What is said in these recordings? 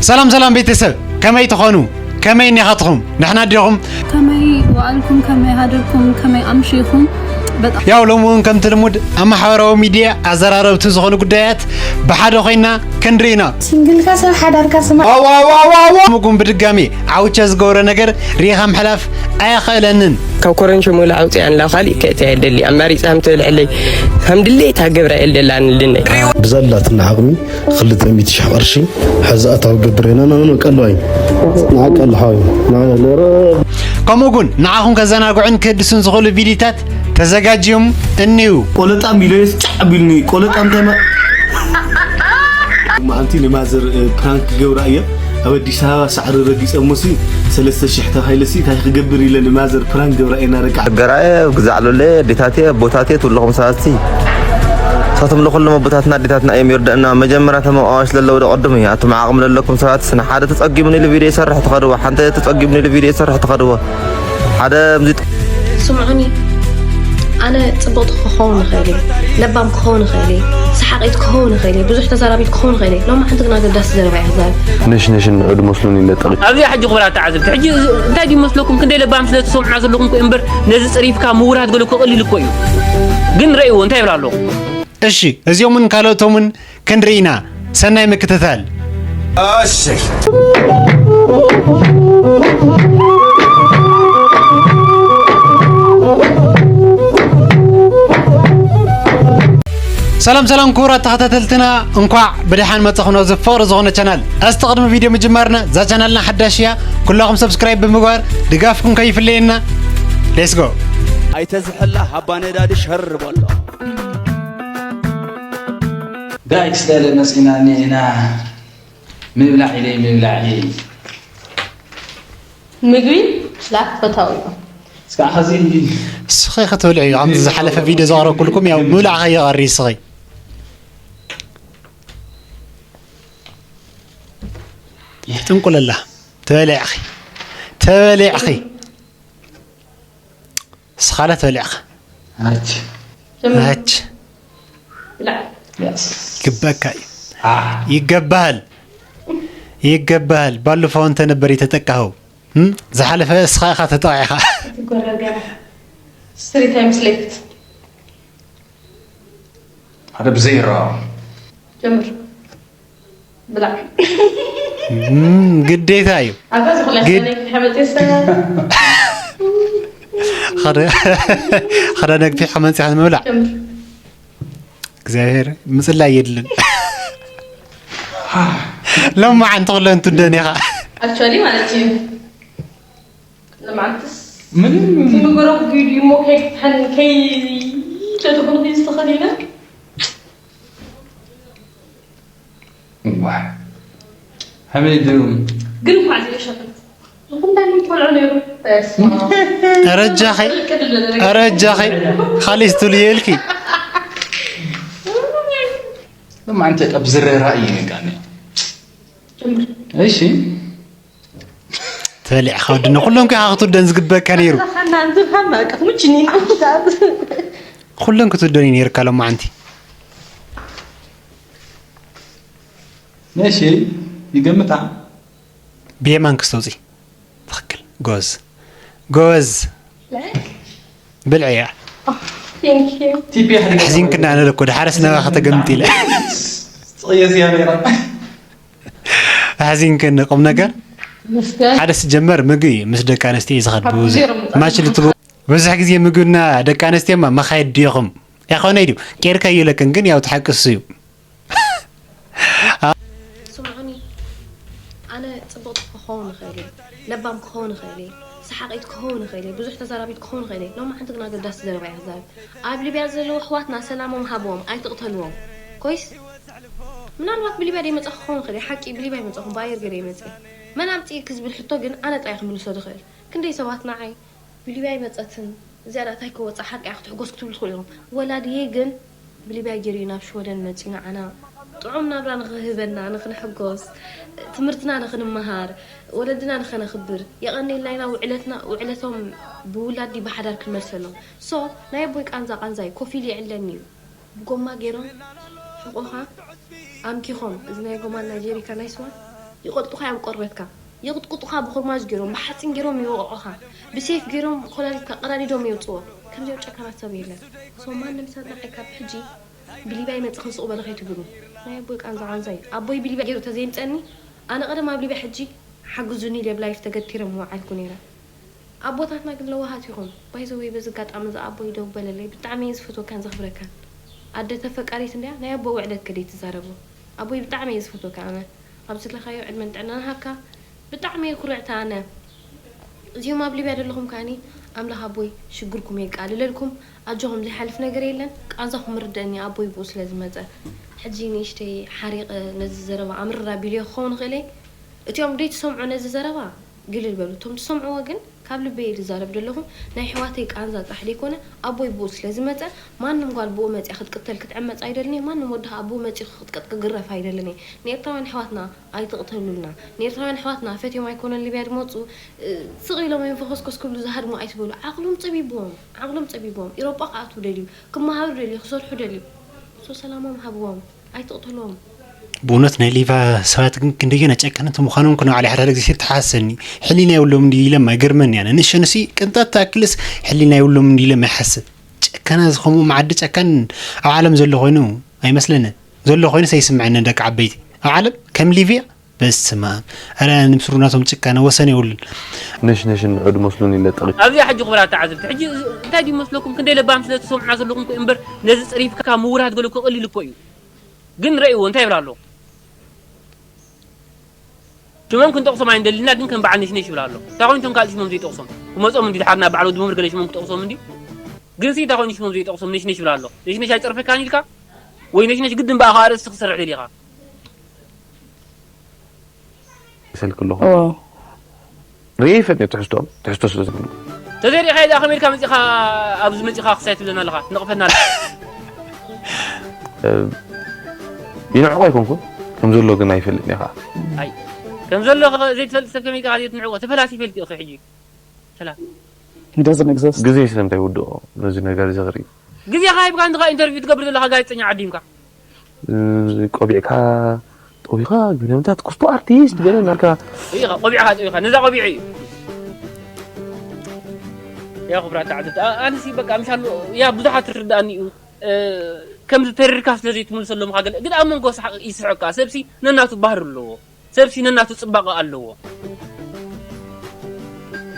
ሰላም ሰላም ቤተሰብ፣ ከመይ ትኾኑ? ከመይ እኒኻትኹም? ደሕና ዲኹም? ከመይ ውዓልኩም? ከመይ ሃደርኩም? ከመይ ኣምሺኹም? በጣም ያው ሎሚ እውን ከምቲ ልሙድ ኣብ ማሕበራዊ ሚድያ ኣዘራረብቲ ዝኾኑ ጉዳያት ብሓደ ኮይና ክንርኢ ኢና። ሲንግልካ ሰብ ሓዳርካ ስማ ከምኡውን ብድጋሜ ዓውቸ ዝገብሮ ነገር ርኢኻ ምሕላፍ ኣየኽእለንን። ካብ ኮረንሾ መውላ ኣውፅኣንላ ካሊእ ከእትያ የደሊ ኣማሪፃ ምትብልዕለይ ከም ድሌታ ገብራ የልደላን ልነይ ብዘላትና ዓቕሚ ክልተ ሚእቲ ሽሕ ቅርሺ ሕዚ ኣታዊ ገብር ኢና ንቀልዋይ ንዓቀል ሓወይ ንዓለረ ከምኡ እውን ንዓኹም ከዘናግዑን ክህድሱን ዝኽእሉ ቪዲዮታት ተዘጋጅዮም እኒው። ቆለጣም ኢለዮስ ጫዕ ቢልኒ ቆለጣም እንታይ ማ- መዓልቲ ንማዘር እ፣ ፕራንክ ክገብራ እየ ኣብ ኣዲስ ኣበባ ሳዕሪ ረጊፀ ሙሲ ሰለስተ ሽሕ ተባሂለሲ እንታይ ክገብር ኢለ ንማዘር ፕራንክ ገብራ እየ እናረቃ ገራየ ግዛዕ ሎለ ኣዴታትየ ኣቦታትየ ትብልኹም ሰባትሲ ሳቶም ለኩሎም ኣቦታትና ኣዴታትና እዮም ይርደእና መጀመርያ ተመቃዋሽ ለለዉ ደቀድሙ ኣቱም ዓቕሚ ለለኩም ሰባት ንሓደ ተጸጊሙኒ ኢሉ ቪድዮ ይሰርሕ ትኸድዎ ሓንተ ተጸጊሙኒ ኢሉ ቪድዮ ይሰርሕ ትኸድዎ ሓደ ምዚ ስምዑኒ፣ ኣነ ጽብቕቲ ክኸውን እኽእል እየ፣ ለባም ክኸውን እኽእል እየ፣ ሰሓቒት ክኸውን እኽእል እየ፣ ብዙሕ ተዛራቢት ክኸውን እኽእል እየ። ሎማዓንቲ ግን ኣገዳሲ ዘረባ እየ ክዛረብ። ነሽነሽን ንዑ ድመስሉኒ ኢለ ጠቒ ኣብዚ ሕጂ ክቡራት ተዓዘብቲ፣ ሕጂ እንታይ ድዩ መስለኩም? ክንደይ ለባም ስለ ትሰምዑና ዘለኹም እኮ እምበር፣ ነዚ ጸሪፍካ ምውራድ ገለ እኮ ቀሊል እኮ እዩ። ግን ረእይዎ እንታይ ይብል ኣሎ? እሺ፣ እዚኦምን ካልኦቶምን ክንርኢ ኢና። ሰናይ ምክትታል። ሰላም ሰላም ክቡራት ተኸታተልትና፣ እንኳዕ ብደሓን መጻኹም ናብዚ ፍቕሪ ዝኾነ ቻናል። እስቲ ቅድሚ ቪድዮ ምጅማርና፣ እዛ ቻናልና ሓዳሽ እያ፣ ኩላኹም ሰብስክራይብ ብምግባር ድጋፍኩም ከይፍለየና። ሌትስ ጎ። ኣይተዝሕላ ሃባ ነዳዲ ሸር በሎ። ጋይስ ለለ መፂና እኒና ምብላዕ ኢለይ ምብላዕ ኢለይ ምግቢ ላክ ፈታዊ እዩ። እስካዕ ኸዚ እስኺ ክትብልዕ እዩ። ከምዚ ዝሓለፈ ቪድዮ ዘቕረብኩልኩም ያው ምብላዕ ከየቐሪ እስኺ ጥንቁለላ ተበሊዕኺ ተበሊዕኺ ስኻለ ተበሊዕኻ ኣች ኣች ይግበካ እዩ ይገባሃል ይገባሃል ባለፈው አንተ ነበር የተጠቃኸው ዝሓለፈ እስኻ ኢኻ ተጠቂዕኻ ስትሪት ኣይመስለይክት ሓደ ብዘይ ይረኣ ጀምር ብላዕ ግዴታ እዩ ሓደ ነግፊ ሓመንፂኻ ንምብላዕ እግዚኣብሔር ምፅላይ የድልን ሎማዓንቲ ኩለን ትደን ኢኻ ኣክቹዋሊ ማለት እዩ ለማዓንትስ ምንም ምገረብ ቪድዮ እሞ ከይትሕን ከይተትኹን ዝተኸሊለ እዋ ከመይ ድዩ ግን እንኳዕ ዘይሸፈት ዝኹንዳኒ ቆልዑ ነይሩ ረጃኸይ ረጃኸይ ካሊስ ትብልየልኪ ሎማዓንቲ ጠብ ዝረራ እዩ ነጋኒ እሺ ተበሊዕኻ ወድና ኩሎም ከ ክትውደን ዝግበካ ነይሩ ኩሎም ክትውደን እዩ ነይርካ ሎማዓንቲ ነሺ ይገምታ ብየማን ክስተውፂ ትኽክል ጎዝ ጎዝ ብልዕያ ኣሕዚንክና ኣነ እኮ ድሓረስ ናባኻ ተገምጥ ኢለ ኣሕዚንክኒ ቁም ነገር ሓደ ስጀመር ምግቢ ምስ ደቂ ኣነስትዮ እዩ ዝኸድ ብብዙሕ ማች ልትብ ብዙሕ ግዜ ምግብና ደቂ ኣነስትዮማ መኻየድ ድኢኹም ያኾነ ድዩ ቄርከ ይለክን ግን ያው ትሓቅሱ እዩ ስምዑኒ ኣነ ፅብቕቲ ክኸውን እኽእል እየ ለባም ክኸውን እኽእል እየ ሰሓቒት ክኸውን እኽእል እየ ብዙሕ ተዛራቢት ክኸውን እኽእል እየ ሎማዓንቲ ግን ኣገዳሲ ዘረባ እየ ክዛረብ ኣብ ሊብያ ዘለዉ ኣሕዋትና ሰላሞም ሃብዎም ኣይትቕተልዎም ኮይስ ምናልባት ብሊብያ ደይመፀኹ ክኸውን እኽእል እየ ሓቂ ብሊብያ ኣይመፀኹን ብኣየር ገይረ ይመፅእ መን ኣምፅእኪ ዝብል ሕቶ ግን ኣነ ጥራይ ክምልሶ ዝኽእል ክንደይ ሰባት ንዓይ ብሊብያ ኣይመፀትን እዚኣ ዳኣ ታይ ከወፃ ሓቂ ክትሕጎስ ክትብሉ ትኽእሉ ኢኹም ወላድየይ ግን ብሊብያ ገይሩ እዩ ናብ ሽወደን መፂኡ ንዓና ጥዑም ናብራ ንኽህበና ንኽንሕጎስ ትምህርትና ንኽንመሃር ወለድና ንኸነኽብር የቐንየልና ኢና ውዕለትና ውዕለቶም ብውላዲ ብሓዳር ክንመልሰሎም so ናይ ኣቦይ ቃንዛ ቃንዛ እዩ ኮፍ ኢሉ ይዕለኒ እዩ ብጎማ ገይሮም ሕቆኻ ኣምኪኾም እዚ ናይ ጎማ ናይ ጀሪካ ናይ ስዋ ይቆጥጡኻ እዮም ቆርበትካ። ይቕጥቅጡኻ ብኹርማጅ ገይሮም፣ ብሓፂን ገይሮም ይወቕዑኻ። ብሴፍ ገይሮም ኮላሊትካ ቀዳዲዶም የውፅዎ። ከምዚኦም ጨካናት ሰብ የለን። ሶ ማንም ሰብ ንዓይ ካብ ሕጂ ብሊብያ ይመፅእ ክንስቑ በለ ከይትብሉ። ናይ ኣቦይ ቃንዛ ቃንዛይ ኣቦይ ብሊብያ ገይሩ ተዘይምፀኒ ኣነ ቀደም ኣብ ሊብያ ሕጂ ሓግዙኒ ኢለ ብላይፍ ተገቲረ ምወዓልኩ ነይረ። ኣቦታትና ግን ለዋሃት ኢኹም። ባይዘወይ በዚ ኣጋጣሚ እዚ ኣቦይ ደው በለለይ። ብጣዕሚ እየ ዝፈትወካን ዘኽብረካን። ኣደ ተፈቃሪት እንድያ ናይ ኣቦ ውዕለት ከደይ ትዛረቡ። ኣቦይ ብጣዕሚ እየ ዝፈትወካ ኣነ። ኣብ ዘለኻዮ ዕድመን ጥዕናን ሃብካ። ብጣዕሚ እየ ኩርዕቲ ኣነ። እዚኦም ኣብ ሊብያ ዘለኹም ከኣኒ ኣምላኽ ኣቦይ ሽግርኩም የቃልለልኩም። ኣጆኹም ዘይሓልፍ ነገር የለን። ቃንዛኹም ርደእኒ ኣቦይ ብኡ ስለ ዝመጸ። ሕጂ ንእሽተይ ሓሪቐ ነዚ ዘረባ ኣምርር ኣቢልዮ ክኸውን ይኽእል እየ። እቲኦም ደይትሰምዑ ነዚ ዘረባ ግልል በሉ። እቶም ትሰምዕዎ ግን ካብ ልበይ እየ ዝዛረብ ዘለኹ። ናይ ኣሕዋተይ ቃንዛ ጥራሕ ደይኮነ ኣቦይ ብኡ ስለ ዝመጸ ማንም ጓል ብኡ መጺኣ ክትቅተል ክትዕመጽ ኣይደልን እየ። ማንም ወዲ ከኣ ብኡ መጺኡ ክቅጥቀጥ ክግረፍ ኣይደልን እየ። ንኤርትራውያን ኣሕዋትና ኣይትቕተሉልና። ንኤርትራውያን ኣሕዋትና ፈትዮም ኣይኮነን ሊብያ ዝመጹ፣ እ፣ ስቕ ኢሎም እዮም ፈኾስኮስ ክብሉ ዝሃድሙ ኣይትበሉ። ዓቕሎም ጸቢብዎም፣ ዓቕሎም ጸቢብዎም። ኢሮጳ ክኣትዉ ደልዩ፣ ክመሃሩ ደልዩ፣ ክሰርሑ ደልዩ። ሶ ሰላሞም ሃብዎም፣ ኣይትቕተልዎም። ብእውነት ናይ ሊብያ ሰባት ግን ክንደየናይ ጨካናት ምዃኖም እኮ ንባዕለይ ሓደ ሓደ ግዜ ይተሓሰኒ። ሕሊና የብሎም እንዲ ኢለ እማ ይገርመኒ ኣነ። ንእሸንሲ ቅንጣት ትኣክልስ ሕሊና የብሎም እንዲ ኢለ እማ ይሓስብ። ጨካና ዝኸምኡ መዓዲ ጨካን ኣብ ዓለም ዘሎ ኮይኑ ኣይመስለንን። ዘሎ ኮይኑስ ኣይስምዐንን ደቂ ዓበይቲ። ኣብ ዓለም ከም ሊብያ በስመ ኣብ። ኣረ ንምስሩ ናቶም ጭካነ ወሰን የብሉን። ነሽነሽን ንዑ ድመስሉን ኢለ ጠቒ ኣብዚኣ ሕጂ ክቡራት ተዓዘብቲ ሕጂ እንታይ ድዩ መስለኩም ክንደይ ለባም ስለ ትሰምዑና ዘለኹም እኮ እምበር ነዚ ፀሪፍካ ምውራድ ገለ እኮ ቀሊል እኮ እዩ ግን ረእይዎ እንታይ ይብላ ኣሎ ሽሞም ክንጠቕሶም ኣይንደልና ግን ከም በዓል ነሽነሽ ይብላ ኣሎ እንታይ ኮይኑ እቶም ካልእ ሽሞም ዘይጠቕሶም ክመፆም እንዲ ድሓርና በዓል ወዲ መምህር ገለ ሽሞም ክጠቕሶም እንዲ ግን ሲ እንታይ ኮይኑ ሽሞም ዘይጠቕሶም ነሽነሽ ይብላ ኣሎ ነሽነሽ ኣይፀርፈካን ኢልካ ወይ ነሽነሽ ግድን ብኣኻ ኣርእስቲ ክሰርሕ ደሊኻ ይሰልክ ኣለኹ ርእየ ይፈጥ ትሕዝቶም ትሕዝቶ ስለ ዝብሉ ተዘሪኻ ኢዛ ከመይ ኢልካ መፂኻ ኣብዚ መፂኻ ክሳይ ትብለና ኣለኻ ትነቕፈና ኣለኻ ይንዕቆ ኣይኮንኩን ከም ዘሎ ግን ኣይፈልጥ ኢኻ ኣይ ከም ዘሎ ዘይትፈልጥ ሰብ ከመይ ኢልካ ዘይትንዕቆ ተፈላሲ ይፈልጥ ኢኺ ሕጂ ሰላም He doesn't exist. ግዜ ስለምንታይ ይውድኦ ነዚ ነገር እዚ ክርኢ ግዜኻ ሂብካ እንድኻ ኢንተርቪው ትገብር ዘለኻ ጋዜጠኛ ዓዲምካ ቆቢዕካ ጠዊኻ ግብነምታት ክስቶ ኣርቲስት ገለ እናልካ ኢኻ ቆቢዕካ ጠዊኻ ነዛ ቆቢዐ እዩ ያ ክቡራት ተዓዘብቲ ኣነሲ በቃ ምሻሉ ያ ብዙሓት ትርድኣኒ እዩ ከምዚ ተሪርካ ስለ ዘይትምልሰሎም ካ ገለ ግን ኣብ መንጎ ይስሕቀካ ሰብሲ ነናቱ ባህሪ ኣለዎ ሰብሲ ነናቱ ፅባቐ ኣለዎ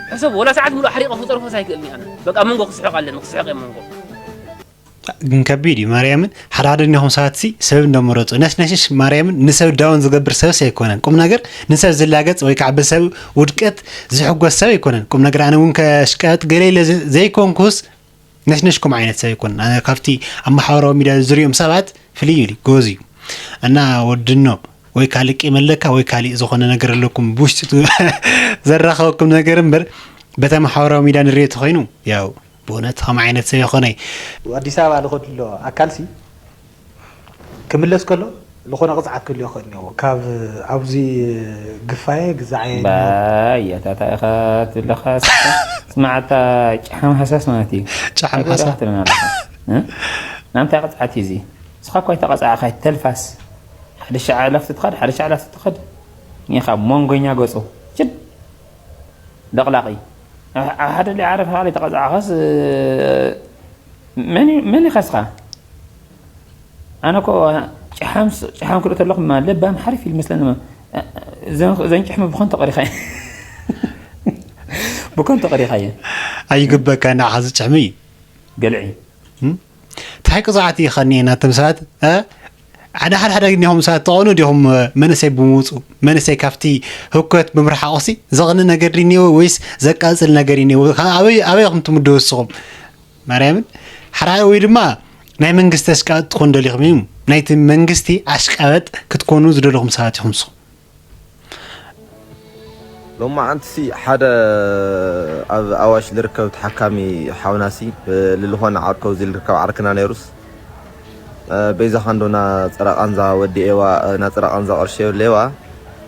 ሕሰብ ወላ ሰዓት ሙሉእ ሓሪቐ ክፀርፎስ ኣይክእልኒ ኣነ በቃ መንጎ ክስሕቕ ኣለኒ ክስሕቕ እየ መንጎ ግን ከቢድ እዩ ማርያምን ሓደ ሓደ እኒኹም ሰባት ሲ ሰብ እንደመረፁ ነሽነሽሽ ማርያምን ንሰብ ዳውን ዝገብር ሰብስ ኣይኮነን ቁም ነገር ንሰብ ዝላገፅ ወይ ከዓ ብሰብ ውድቀት ዝሕጎስ ሰብ ኣይኮነን ቁም ነገር ኣነ እውን ከሽቀጥ ገለ ኢለ ዘይኮንኩስ ነሽነሽ ከምኡ ዓይነት ሰብ ኣይኮነን ኣነ ካብቲ ኣብ ማሕበራዊ ሚድያ ዝሪኦም ሰባት ፍልይ ይብል ጎዝ እዩ እና ወድኖ ወይ ካሊእ ቂም ኣለካ ወይ ካሊእ ዝኾነ ነገር ኣለኩም ብውሽጢ ዘራኸበኩም ነገር እምበር በታ ማሕበራዊ ሚድያ ንሪኦ ተኾይኑ ያው ብእውነት ከም ዓይነት ሰብ ይኾነይ ኣዲስ ኣበባ ልኸድሎ ኣካልሲ ክምለስ ከሎ ዝኾነ ቅፅዓት ክህልዮ ይኽእል እኒዎ ካብ ኣብዚ ግፋየ ግዛዓየ ባይ ኣታታ ኢኻ ትብለኻ ስማዓታ ጫሓም ሃሳስ ማለት እዩ ጫሓም ሃሳ ትብለና ኣለኻ ናምታይ ቅፅዓት እዩ እዚ እስኻ እኳ ኣይተቐፃዕኻ ተልፋስ ሓደ ሻዕ ላፍቲ ትኸድ ሓደ ሻዕ ላፍቲ ትኸድ ኒኻ ሞንጎኛ ገፁ ችድ ለቕላቒ ኣብ ሓደ ሊዓረፍ ሃሊ ተቐፃዕኻስ መን እዩ- መን ኢኻ እስኻ ኣነ እኮ ጭሓም ጭሓም ክርኢ ተለኹ ማ ለባም ሓሪፍ ኢሉ መስለኒ ማ- እዘን እዘን ጭሕሚ ብኾን ተቐሪኻ ብኾን ተቐሪኻ እየ ኣይግበካ ንዓኻ ዝጭሕሚ እዩ ገልዒ እንታይ ቅፅዓት እዩ ከኒኤ ናቶም ሰባት ሓደ ሓደ ሓደ እኒኹም ሰባት ተቐኑ ዲኹም መንእሰይ ብምውፁ መንእሰይ ካብቲ ህኮት ብምርሓቑሲ ዘቕኒ ነገር ድኒዎ ወይስ ዘቃፅል ነገር እዩ ኣበይ ኢኹም ትምደቡ ንስኹም ማርያምን ሓደ ወይ ድማ ናይ መንግስቲ ኣሽቃበጥ ትኾኑ ደሊኹም እዩ ናይቲ መንግስቲ ኣሽቃበጥ ክትኮኑ ዝደለኹም ሰባት ኢኹም ንስኹም ሎማዓንትሲ ሓደ ኣብ ኣዋሽ ዝርከብ ተሓካሚ ሓውናሲ ልልኾነ ዓርከው ዝልርከብ ዓርክና ነይሩስ በይዛኻ እንዶ ናፅረ ቃንዛ ወዲኤዋ ናፅረ ቃንዛ ቅርሺ የብለይዋ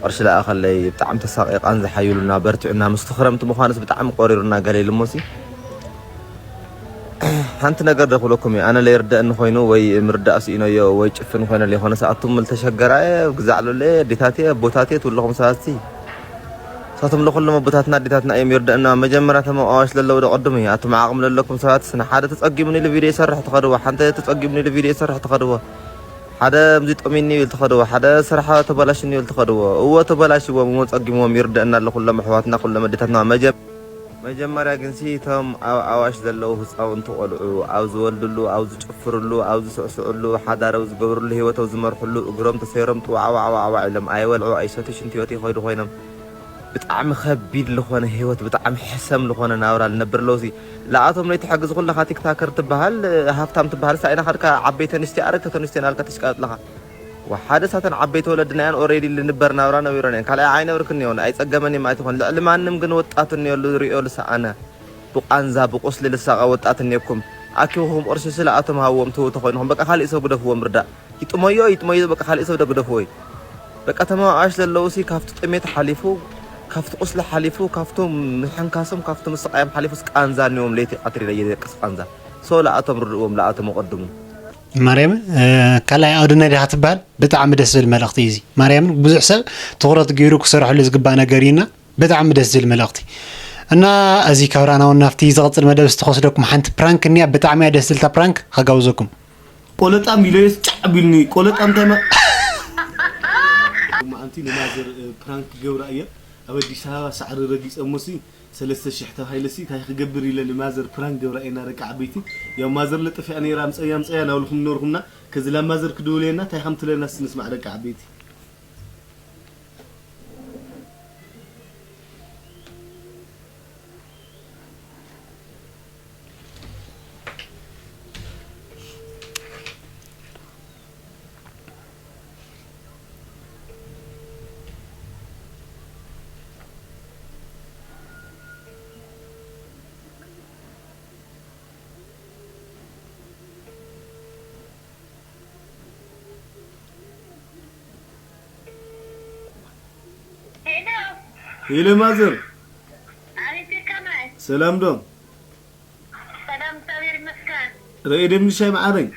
ቅርሺ ለኣኸለይ ብጣዕሚ ተሳቂየ ቃንዛ ሓይሉና በርቲዑና ምስቲ ክረምቲ ምዃንስ ብጣዕሚ ቆሪሩና ገለ ኢሉሞሲ ሓንቲ ነገር ደኽብለኩም እዩ። ኣነ ለይርደእኒ ኮይኑ ወይ ምርዳእ ስኢነዮ ወይ ጭፍን ኮይነ ለይኮነ ሰኣቱም ልተሸገራ እየ፣ ግዛዕ ለለ ኣዴታትየ ኣቦታትየ ትብለኹም ሰባትሲ። ሳቶም ለኩሎም ኣቦታትና ኣዴታትና እዮም ይርደእና። መጀመርያ ተመቃዋሽ ለለው ደቀድሙ እዩ። ኣቱም ዓቕሚ ለለኩም ሰባትስ ንሓደ ተጸጊሙኒ ኢሉ ቪድዮ ይሰርሕ ትኸድዎ፣ ሓንተ ተጸጊሙኒ ኢሉ ቪድዮ ይሰርሕ ትኸድዎ። ሓደ እምዚ ጠሚኒ ይብል ትኸድዎ፣ ሓደ ስራሕ ተበላሽኒ ይብል ትኸድዎ። እዎ ተበላሽዎም፣ እሞ ጸጊምዎም ይርደእና ኣሎ ኩሎም ኣሕዋትና ኩሎም ኣዴታትና። መጀ- መጀመርያ ግንሲ እቶም ኣብ ኣዋሽ ዘለዉ ህፃውንቲ ቆልዑ ኣብ ዝወልድሉ፣ ኣብ ዝጭፍርሉ፣ ኣብ ዝስዕስዕሉ፣ ሓዳር ኣብ ዝገብርሉ፣ ህይወት ኣብ ዝመርሕሉ እግሮም ተሰይሮም ጥዋዕዋዕዋዕዋዕ ኢሎም ኣይበልዑ ኣይሰትዩ ሽንቲ ቤት ይኸዱ ኮይኖም ብጣዕሚ ከቢድ ልኾነ ህይወት ብጣዕሚ ሕሰም ልኾነ ናብራ ልነብር ኣለውሲ። ለኣቶም ለይቲ ሕግዝ ኩለኻ ቲክታከር ትበሃል ሃፍታም ትበሃል ሳኢና ኻድካ ዓበይቲ ኣንስትዮ ኣረግተ ተንስትዮ ናልካ ትሽቃጥ ለኻ። ወሓደ ሳተን ዓበይቲ ወለድና እየን ኦሬዲ ልንበር ናብራ ነቢሮን እየን ካልኣይ ኣይነብርክን እዮን ኣይጸገመን እዩ ማለት ይኾን ልዕሊ ማንም ግን ወጣት እኒዮ ልሪኦ ልሰኣነ ብቋንዛ ብቁስሊ ልሳቐ ወጣት እኒየኩም ኣኪብኹም ቅርሺ ስለ ኣቶም ሃብዎም ትህቡ ተኾይንኹም በቃ ካሊእ ሰብ ግደፍዎም ርዳእ ይጥመዮ ይጥመዮ በቃ ካሊእ ሰብ ደግደፍዎ እዩ በቃ ተማዋኣሽ ዘለውሲ ካብቲ ጥሜት ሓሊፉ ካብቲ ቁስሊ ሓሊፉ ካብቶም ምሕንካሶም ካብቲ ምስቃዮም ሓሊፉስ ቃንዛ እኒዎም ለይቲ ቀትሪ ለየደቅስ ቃንዛ ሶ ለኣቶም ርድእዎም ለኣቶም ኣቐድሙ ማርያም ካልኣይ ኣውድና ዲኻ ትበሃል ብጣዕሚ ደስ ዝብል መልእኽቲ እዩ እዚ ማርያምን ብዙሕ ሰብ ትኹረት ገይሩ ክሰርሐሉ ዝግባእ ነገር እዩና ብጣዕሚ ደስ ዝብል መልእኽቲ እና እዚ ካብራና እውን ናብቲ ዝቕፅል መደብ ዝተኸስደኩም ሓንቲ ፕራንክ እኒያ ብጣዕሚ እያ ደስ ዝልታ ፕራንክ ከጋብዘኩም ቆለጣም ኢለዮስ ጫዕ ቢልኒ ቆለጣም እንታይ ማ ማዓንቲ ንማዘር ፕራንክ ገብራ እየ ኣብ ኣዲስ ኣበባ ሳዕሪ ረጊፀ እሞሲ ሰለስተ ሽሕ ተባሂለሲ እንታይ ክገብር ኢለ ንማዘር ፕራንክ ገብራ እየ ናደቂ ዓበይቲ ያው ማዘር ለጠፊኣ ነይራ ኣምፀያ ኣምፀያ ናብልኩም ነበርኩምና ከዚ ላብ ማዘር ክድውለየና እንታይ ከም ትለና እስቲ ንስማዕ ደቂ ዓበይቲ ሄሎ ማዘር ሰላም ዶ ርኤ ደምንሻይ መዓረይ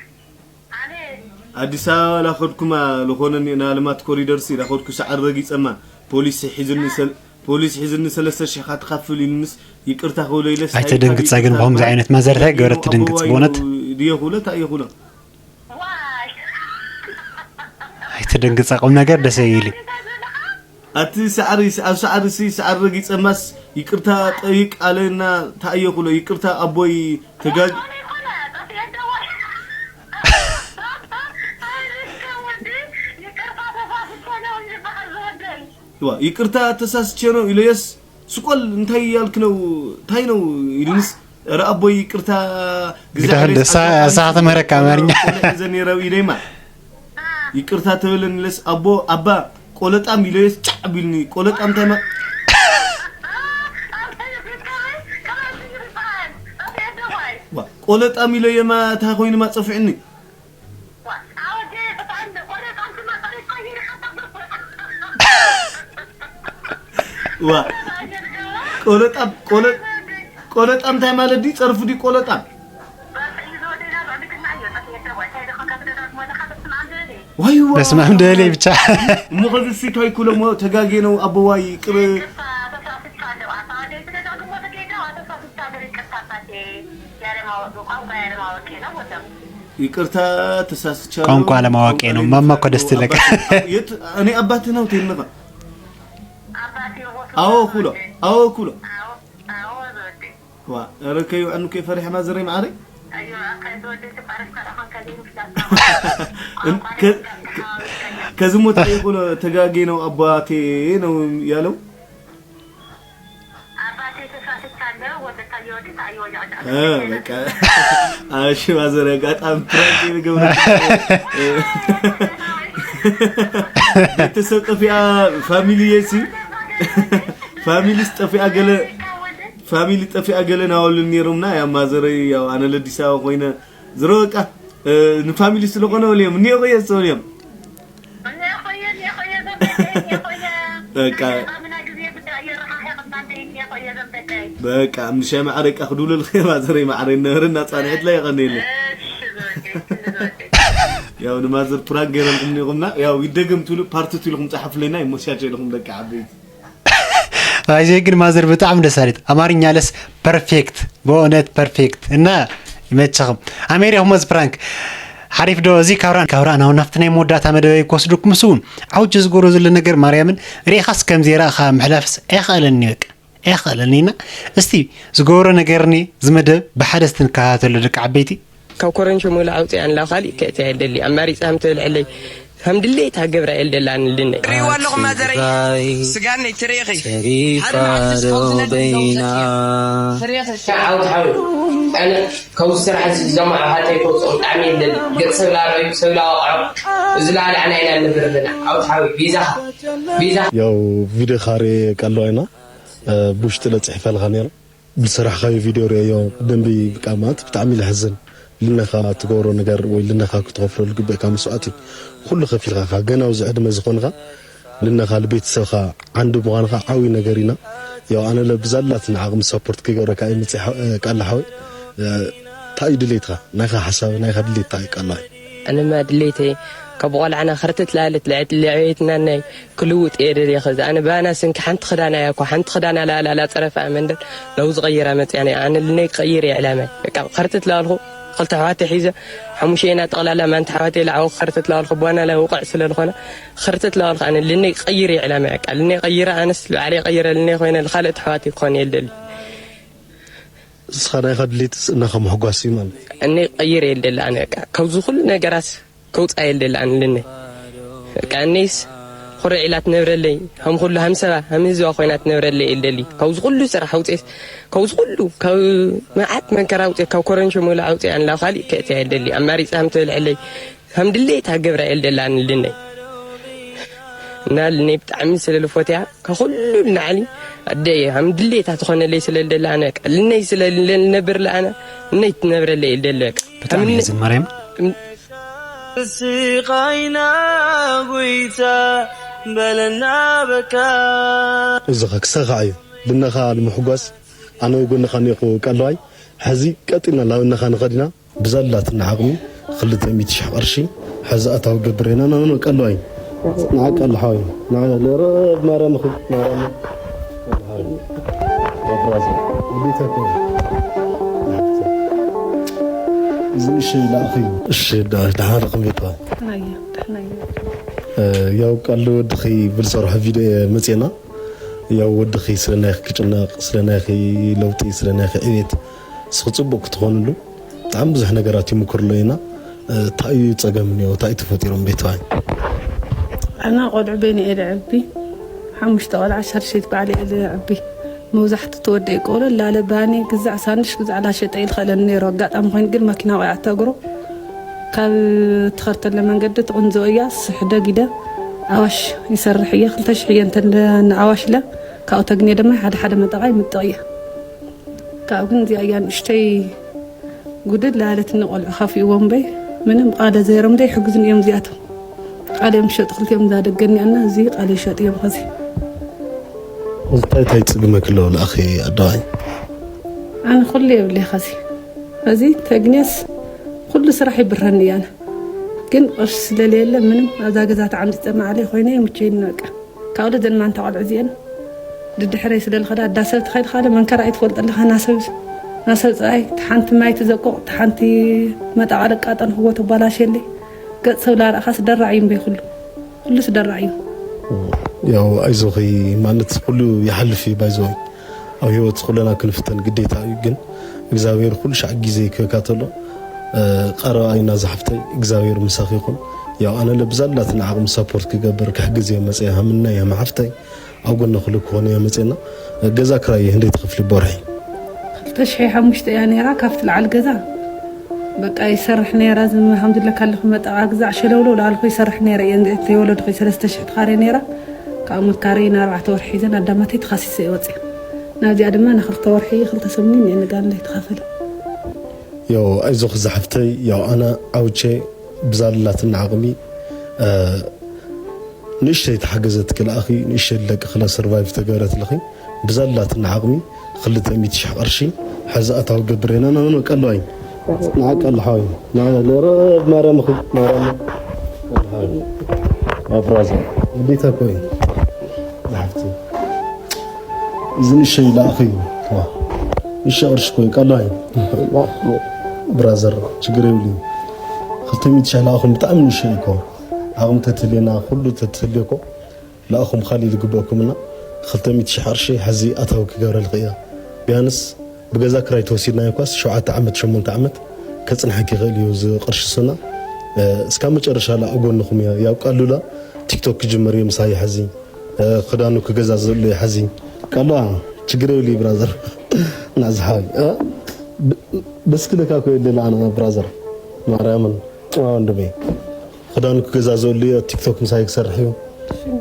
ኣዲስ ኣበባ ላኸድኩማ ልኾነ ና ልማት ኮሪደር ሲ ላኸድኩ ሰዓር ረጊፀማ ፖሊስ ሒዝኒ ሰል- ፖሊስ ሒዝኒ ሰለስተ ሽሕ ካ ትኸፍል ኢሉንስ ይቅርታ ክብሎ ኢለስ ኣይተደንግፃ ግን ብኸምዚ ዓይነት ማዘር ታይ ገበረት ትደንግፅ ብእውነት ድየ ኩለ ታይ እየ ኩሎ ኣይተደንግፃ ቁም ነገር ደስ ይብል እዩ ኣቲ ሰዓሪ ኣብ ሰዓሪ ሲ ሰዓሪ ረጊፀማስ ይቅርታ ጠይቅ ኣለና ታእየ ኩሎ ይቅርታ ኣቦይ ተጋግ ይቅርታ ተሳስቼ ነው ኢለየስ ስቆል እንታይ ያልክ ነው ታይ ነው ኢልንስ ረ ኣቦይ ይቅርታ ግዳ ደሳ ሳተ መረካ አማርኛ ዘኔረው ኢደማ ይቅርታ ተበለኒ ለስ ኣቦ ኣባ ቆለጣም ኢለስ ጫዕ ቢልኒ ቆለጣም እንታይ ማ ቆለጣም ኢለየማ እንታይ ኮይኑማ ፀፊዕኒ ዋ ቆለጣም ቆለ ቆለጣም እንታይ ማለት ድዩ? ጸርፊ ድዩ ቆለጣም? ዋይ ዋይ በስመ ኣብ ደበሌ ብቻ እሞ ከዚ እሱ እንታይ ኩለ እሞ ተጋጌ ነው ኣቦዋይ ቅር ይቅርታ ተሳስቻለሁ። ቋንቋ ለማወቄ ነው። ማማ እኮ ደስ ትለቅ። የት እኔ አባትህ ነው ቴንኻ አዎ ኩሎ አዎ ኩሎ ዋ ኧረ ከይውዐኑ ከይፈሪሐ ማዘረይ መዓረይ ከዚ ሞት ኩሎ ተጋጌ ነው አባቴ ነው ያለው አባቴ ተሳስቻለሁ ወደታየ ወደ ታየ ወደ በቃ እሺ ማዘር አጋጣሚ ፕራንክ የምገብረ ቤተሰብ ጠፊያ ፋሚሊ የሲ ፋሚሊስ ጠፊኣ ገለ ፋሚሊ ጠፊኣ ገለ ናወሉ ነይሮምና ያ ማዘረይ ያው ኣነ ለዲስ ኣበባ ኮይነ ዝሮ በቃ ንፋሚሊ ስለኾነ ወልዮም እኒኦ ቆየ ዝሰውልዮም በቃ በቃ ምሻ ማዕረ ቃ ክዱሉ ልኸባ ዘረይ ማዕረ ነብርና ጻንዕት ላይ ቀን የለ። ያው ንማዘር ፕራንክ ገይረልኩም ኒኹምና ያው ይደገም ትብሉ ፓርት ቱ ኢልኩም ጻሕፉ ለና ይሞሻቸው ኢልኩም ደቂ ዓበይቲ። ኣይዘይ ግን ማዘር ብጣዕሚ ደስ ኣለት ኣማርኛ ለስ ፐርፌክት በእውነት ፐርፌክት እና ይመቸኽም። ኣሜር ኢኹም እዚ ፕራንክ ሓሪፍ ዶ እዚ ካብራ ካብራ ናው ናብቲ ናይ መወዳእታ መደበይ ክወስደኩም እሱ እውን ዓውጀ ዝገብሮ ዘሎ ነገር ማርያምን ርኢኻስ ከምዚ ርኢኻ ምሕላፍስ ኣይኽእለኒ በቃ ኣይኽእለኒ እና እስቲ ዝገብሮ ነገርኒ ዝመደብ ብሓደ እስቲ ንከታተሎ ደቂ ዓበይቲ። ካብ ኮረንሾ ምውላዕ ኣውፅኣን ላብ ካሊእ ከእትያ የደሊ ኣማሪፃ ምተብልዐለይ ከም ድሌታ ገብራ የልደላን ልነ ሪእዋ ኣለኹ ማዘረይ ስጋነይ ትርኢኺ ሓደ መዓልቲ ስቆም ዝነድድ ዘውፅእ ትርኢኺ ዓውት ሓዊ ኣነ ካብዚ ስራሕ እዚ እዞም ኣሕዋተይ ከውፅኦም ብጣዕሚ የደሊ ገፅ ሰብ ላረዩ ሰብ ላወቕዖ እዚ ላኣለ ኣና ኢና ንነብር ኣለና ዓውት ሓዊ ቢዛኻ ቢዛኻ ያው ቪድዮ ካሬ ቀለዋይና ብውሽጢ ለፅሒፈ ኣለኻ ነይረ ብዝሰራሕኻዮ ቪድዮ ርእየዮ ብደንቢ በቃ ማለት ብጣዕሚ ለሕዝን ልነኻ ትገብሮ ነገር ወይ ልነኻ ክትኸፍሎ ልግበእካ መስዋእቲ ኩሉ ከፊልካ ኢኻ ገና ኣብዚ ዕድመ ዝኾንኻ ልነኻ ልቤተሰብኻ ዓንዲ ምዃንኻ ዓብይ ነገር ኢና ያው ኣነ ለ ብዛላትና ዓቕሚ ሰፖርት ክገብረካ እየ መፅእ ቃላ ሓወይ እንታይ እዩ ድሌትኻ ናይኻ ሓሳብ ናይኻ ድሌት እንታይ እዩ ቃላ ኣነማ ድሌተይ ካብ ቆልዓና ኽርትት ላለት ልዕቤትና ናይ ክልውጥ እየ ደልየ ኸዚ ኣነ ባና ስንኪ ሓንቲ ኽዳና እያ እኳ ሓንቲ ኽዳና ላላ ላፀረፋ እያ መንደር ናብዚ ቀይራ መፅያ ናይ ኣነ ልነይ ክቐይር እየ ዕላማይ በቃ ኽርትት ላልኹ ኽልተ ኣሕዋተይ ሒዘ ሓሙሽየና ጠቕላላ ማንታ ኣሕዋተይ ላዕዊ ኽርትት ላልኹ ቧና ላይ ውቕዕ ስለ ዝኾነ ኽርትት ላልኹ ኣነ ልነይ ክቐይር እየ ዕላማይ በቃ ልነይ ቀይረ ኣነስ ባዕለይ ቀይረ ልነይ ኮይነ ልኻልኦት ኣሕዋተይ ክኾን እየ ልደሊ ንስኻ ናይኻ ድሌትስ እናኻ ምሕጓስ እዩ ማለት እዩ። እነይ ቀይር እየ ልደሊ ኣነ በቃ ካብዚ ኩሉ ነገራት ከውፅኣ እየ ልደሊ ኣነ ልነይ በቃ እነይስ ኩርዕ ኢላ ትነብረለይ ከም ኩሉ ከም ሰባ ከም ህዝባ ኮይና ትነብረለይ እየ ልደሊ ካብዚ ኩሉ ስራሕ ኣውፅኤስ ካብዚ ኩሉ ካብ መዓት መንከራ ኣውፅኤ ካብ ኮረንሾ ምውላዕ ኣውፅኤ ኣነ ላብ ካሊእ ከእትያ እየ ልደሊ ኣማሪፃ ከም ትበልዐለይ ከም ድሌታ ገብራ እየ ልደሊ ኣነ ልነይ እና ልነይ ብጣዕሚ ስለ ልፎትያ ካብ ኩሉ ንላዕሊ ኣደየ ከም ድሌታ ትኾነለይ ስለ ልደሊ ኣነ በቃ ልነይ ስለ ልነብር ለኣነ እነይ ትነብረለይ እየ ልደሊ በቃ ብጣዕሚ የዝን ማርያም ስቃይና ጎይታ በለና በቃ እዝኻ ክሳኻ እዩ ልነኻ ንምሕጓስ ኣነ ጎንኻ ኔኹ ቀለዋይ ሕዚ ቀጢልና ላብነኻ ንኸዲና ብዘላትና ዓቕሚ ክልተ ሚእቲ ሽሕ ቅርሺ ሕዚ ኣታዊ ገብር ኢና ናኖ ቀለዋይ ንዓ ቀል ሓወይ ንዓ ለረብ ማርያም ኹ ማርያም እዚ እሺ ላእኺ እሺ ዳሓር ኹም ቤት ያው ቃል ወድኺ ብልሰርሖ ቪድዮ መፅና ያው ወድኺ ስለ ናይኺ ክጭነቕ ስለ ናይኺ ለውጢ ስለ ናይኺ ዕቤት እስኺ ፅቡቕ ክትኾንሉ ብጣዕሚ ብዙሕ ነገራት ይምክርሎ ኢና። እንታይ እዩ ፀገም እኒኦ? እንታይ እዩ ተፈጢሩ እምበይ ትባይ? ኣና ቆልዑ በይነ እየ ልዕቢ ሓሙሽተ ቆልዓ ሻድሸይቲ ባዕለ እየ ልዕቢ መብዛሕቱ ተወደ ይቆሎ ላለ ባኒ ግዛዕ ሳንሽ ግዛዕ ላሸጠ ይልኸለን ነይሩ ኣጋጣሚ ኮይኑ ግን መኪና ቆያ ተግሮ ካብ ትኸርተለ መንገዲ ትቕንዝኦ እያ ስሕደግ ኢደ ኣዋሽ ይሰርሕ እየ ክልተ ሽሕ እየ እንተ ንኣዋሽ ኢለ ካብኡ ተግንየ ድማ ሓደ ሓደ መጠቓ ይምጥቕ እየ ካብኡ ግን እዚኣ እያ ንእሽተይ ጉድል ላለትኒ ቆልዑ ከፊእዎ እምበይ ምንም ቃለ ዘይሮም ደይ ሕግዝን እዮም እዚኣቶም ቃል እዮም ዝሸጡ ክልቲኦም እዛ ደገ እኒኣና እዚ ቃል ይሸጡ እዮም ኸዚ እንታይ እንታይ ፅግመ ክለው ንኣኺ ኣደዋይ ኣነ ኩሉ የብለይ ኸዚ እዚ ተግንየስ ኩሉ ስራሕ ይብረኒ እያነ ግን ቅርሺ ስለለየለ ምንም ኣብዛ ገዛ ተዓምፂፀ ማዕለይ ኮይነ ምቸይኒ በቃ ካብ ወደ ዘን ማንታ ቆልዑ እዚአን ድድሕረይ ስለ ልኸዳ እዳ ሰብ ትኸይድ ካለ መንከራ ኣይትፈልጥ ኣለኻ ናሰብ ናሰብ ፀኣይ ተሓንቲ ማይ ትዘቁቕ ተሓንቲ መጣቓ ለቃጠን ህዎ ተባላሸለይ ገፅ ሰብ ላረእኻስ ደራዕ እዩ እምበይ ኩሉ ኩሉስ ደራዕ እዩ ያው ኣይዞኺ ማለት ኩሉ ይሓልፍ እዩ ባይዘወይ ኣብ ህይወት ኩለና ክንፍተን ግዴታ እዩ ግን እግዚኣብሔር ኩሉ ሻዕ ግዜ ክህካ ተሎ ቀረባ ኣይና ዝሓፍተይ እግዚኣብሔር ምሳኺ ይኹን ያው ኣነ ለብዛላትና ዓቕሚ ሰፖርት ክገብር ክሕግዝ እየ መፅየ ሃምናይ ሃም ሓፍተይ ኣብ ጎና ክሉ ክኾነ እየ መፅና ገዛ ክራይ ህንደይ ትኽፍሊ ቦርሒ ክልተ ሽሕ ሓሙሽተ እያ ነይራ ካብቲ ለዓል ገዛ በቃ ይሰርሕ ነይራ ዝምሃም ዝለካ ኣለኹ መጠቓ ግዛዕ ሸለውለው ለኣልኩ ይሰርሕ ነይረ እየ እንዴት ተይወለድኹ ሰለስተ ሽሕ ትኻረ ነይራ ካብ መካረይ ንኣርባዕተ ወርሒ ሒዘን ኣዳማተይ ተኻሲሰ እየ ወፅያ ናብዚኣ ድማ ንክልተ ወርሒ ክልተ ሰሙን እየ ንጋል እንዳይተኻፈለ ያው ኣይዞኺ ዝሓፍተይ ያው ኣነ ዓውቼ ብዛላትና ዓቕሚ ንእሽተይ ተሓገዘት ክልኣኺ ንእሽተይ ደቂ ክላ ሰርቫይቭ ተገረትልኺ ብዘላትና ዓቕሚ ክልተ ሚእቲ ሽሕ ቅርሺ ሕዚ ኣታዊ ገብር ኢና። ኖ ኖ ቀለዋይ ንዓ ቀለ ሓወይ ንዓ ለረ ማርያም ኹ ማርያም ኣብራዛ እንዴት ኣኮይ ዝሓፍቲ እዚ ንእሽተይ ላእኺ ንእሽተይ ቅርሺ ኮይ ቀለዋይ ብራዘር ችግር የብልዩ። ክልተ ሚእቲ ሽሕ ላእኹም ብጣዕሚ ንእሽተይ እኮ ዓቕሚ ተትህልየና ኩሉ ተትህልየኮ ለኣኹም ኻሊ ዝግበእኩምና ክልተ ሚእቲ ሽሕ ቅርሺ ሕዚ ኣታዊ ክገብረልኺ እያ። ቢያንስ ብገዛ ክራይ ተወሲድናዮ እኳስ ሸውዓተ ዓመት ሸሞንተ ዓመት ከጽንሐኪ ይኽእል እዩ እዚ ቅርሺ ሱና። እስካብ መጨረሻ ላ ኣብ ጎንኹም እየ። ያው ቃሉላ ቲክቶክ ክጅምር እዩ ምሳይ ሕዚ። ክዳኑ ክገዛ ዘሎ እዩ ሕዚ። ቃሉላ ችግር የብሉ ብራዘር ናዝሓዊ ደስ ክለካ ኮ የለና ኣነ ብራዘር ማርያምን ወንድመይ ክዳኑ ክገዛዘሉ እየ ቲክቶክ ምሳይ ክሰርሕ እዩ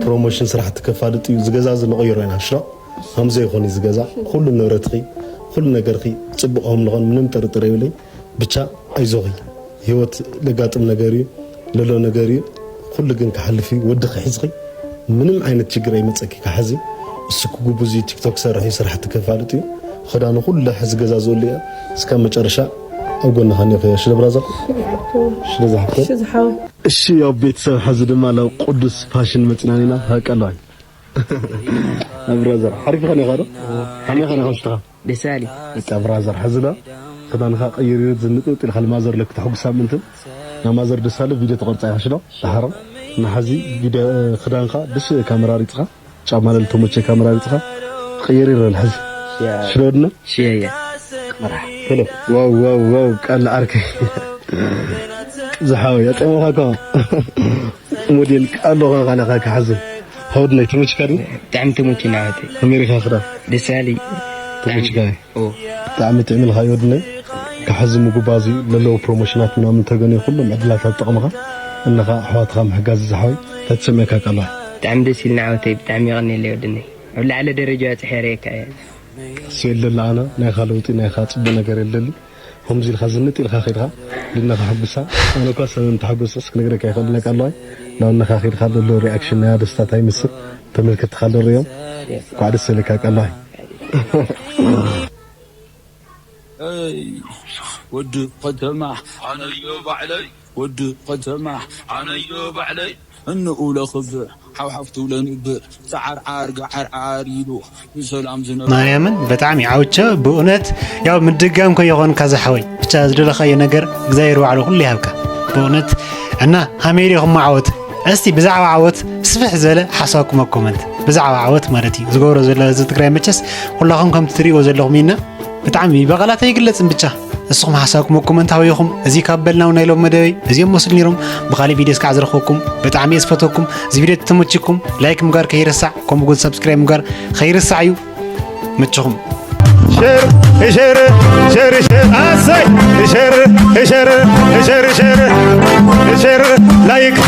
ፕሮሞሽን ስራሕቲ ከፋልጥ እዩ ዝገዛዝ ንቕይሮ ኢና ሽሮ ከምዘ ይኹን እዩ ዝገዛ ኩሉ ንብረትኺ ኩሉ ነገርኺ ፅቡቕ ከም ንኾን ምንም ጥርጥር የብለይ ብቻ ኣይዞኺ ህይወት ለጋጥም ነገር እዩ ለሎ ነገር እዩ ኩሉ ግን ክሓልፍ እዩ ወዲ ክሒዝኺ ምንም ዓይነት ችግር ኣይመፀኪ ክሓዚ እሱ ክጉቡ እዚ ቲክቶክ ሰርሕ እዩ ስራሕቲ ከፋልጥ እዩ ክዳኑ ኩሉ ሕዚ ገዛዘሉ እየ እስካብ መጨረሻ ኣብ ጎንኻ እኒኦ ሽለ ብራዘር ሽለ ዝሓፍተ እሺ ያው ቤተሰብ ሐዚ ድማ ናብ ቅዱስ ፋሽን መጽናኒና ሃቀለዋይ ብራዘር ሓሪፍ ኸነ ኻዶ ሓነ ኸነ ኸሽታ ደሳሊ በቃ ብራዘር ሐዚ ዳ ክዳንካ ቀይር ዝንጥጥ ኢልካ ለማዘር ለክ ተሐጉሳ ምንትን ናማዘር ደሳለ ቪዲዮ ተቆርጻ ይኸሽሎ ዳሕሮ ንሐዚ ቪዲዮ ክዳንካ ደስ ካሜራ ሪጽኻ ጫማ ለልተመቸካ መራሪጽኻ ትቕይር ይረል ሕዚ ሽሎድና ሽየየ መራሕ ሄሎ ዋው ዋው ዋው ቃል ዓርከይ ዝሓወይ ኣጠመኻካ ሞዴል ቃል ሎኻ ካለኻ ክሓዝን ሃውድ ናይ ተመችካ ዲ ብጣዕሚ ተመችና ዓወተይ ኣሜሪካ ክዳ ደሳሊ ተመችካ ብጣዕሚ ጥዕሚ ኢልካ ይወድነ ክሓዚ ምጉባዚ ለለዎ ፕሮሞሽናት ምናምን ተገነ ኩሎም ዕድላት ኣብ ጥቕምኻ እነኻ ኣሕዋትኻ ምሕጋዝ ዝሓወይ ተትሰምዕካ ቃልዋ ብጣዕሚ ደስ ኢልና ዓወተይ ብጣዕሚ የቐንየለይ ወድነይ ኣብ ላዕለ ደረጃ በፂሐ ርእየካ እየ እሱ የለላ ኣነ ናይኻ ለውጢ ናይኻ ፅቡቅ ነገር የለሊ ከምዚ ኢልካ ዝንጥ ኢልካ ከድካ ልነኻ ሕጉሳ ኣነ እኳ ሰበን ተሓጎስ እስክ ነግረካ ይኽእል ነቃ ኣለዋይ ናብ እነኻ ከድካ ዘሎ ሪኣክሽን ናይ ደስታ ታይ ምስል ተመልከትካ ኣሎ ሪኦም ኳዕ ደስ ኢልካ ቀላዋይ ወዲ ከተማ ኣነዮ ባዕለይ ወዲ ከተማ ኣነዮ ባዕለይ እንኡ ለኽብር ሓውሓፍቱ ለንብር ፃዓርዓር ጋዓርዓር ኢሉ ብሰላም ዝነብር ማርያምን ብጣዕሚ ዓውቸ ብእውነት ያው ምድጋም ከይኾንካ ዝሓወይ ብቻ ዝደለኻዮ ነገር እግዚኣብሔር ባዕሉ ኩሉ ይሃብካ ብእውነት እና ኣሜሪኹም ዓወት እስቲ ብዛዕባ ዓወት ስፍሕ ዝበለ ሓሳብኩም ኣብ ኮመንት ብዛዕባ ዓወት ማለት እዩ ዝገብሮ ዘሎ ህዝቢ ትግራይ መቸስ ኩላኹም ከምቲ ትሪእዎ ዘለኹም ኢና ብጣዕሚ ብቓላት ኣይግለጽን ብቻ ንስኹም ሓሳብኩም ኣብ ኮመንት ሃበይኹም እዚ ካብ በልናው ናይ ሎም መደበይ እዚኦም መስሉ ነይሮም ብኻሊእ ቪድዮ እስካዕ ዝረኽበኩም ብጣዕሚ እየ ዝፈተኩም እዚ ቪድዮ ተተመችኩም ላይክ ምግባር ከይርሳዕ ከምኡ እውን ሰብስክራይብ ምግባር ከይርሳዕ እዩ ምችኹም ሸር ሸር ሸር ሸር ኣሰይ ሸር ሸር ሸር ሸር ሸር ላይክ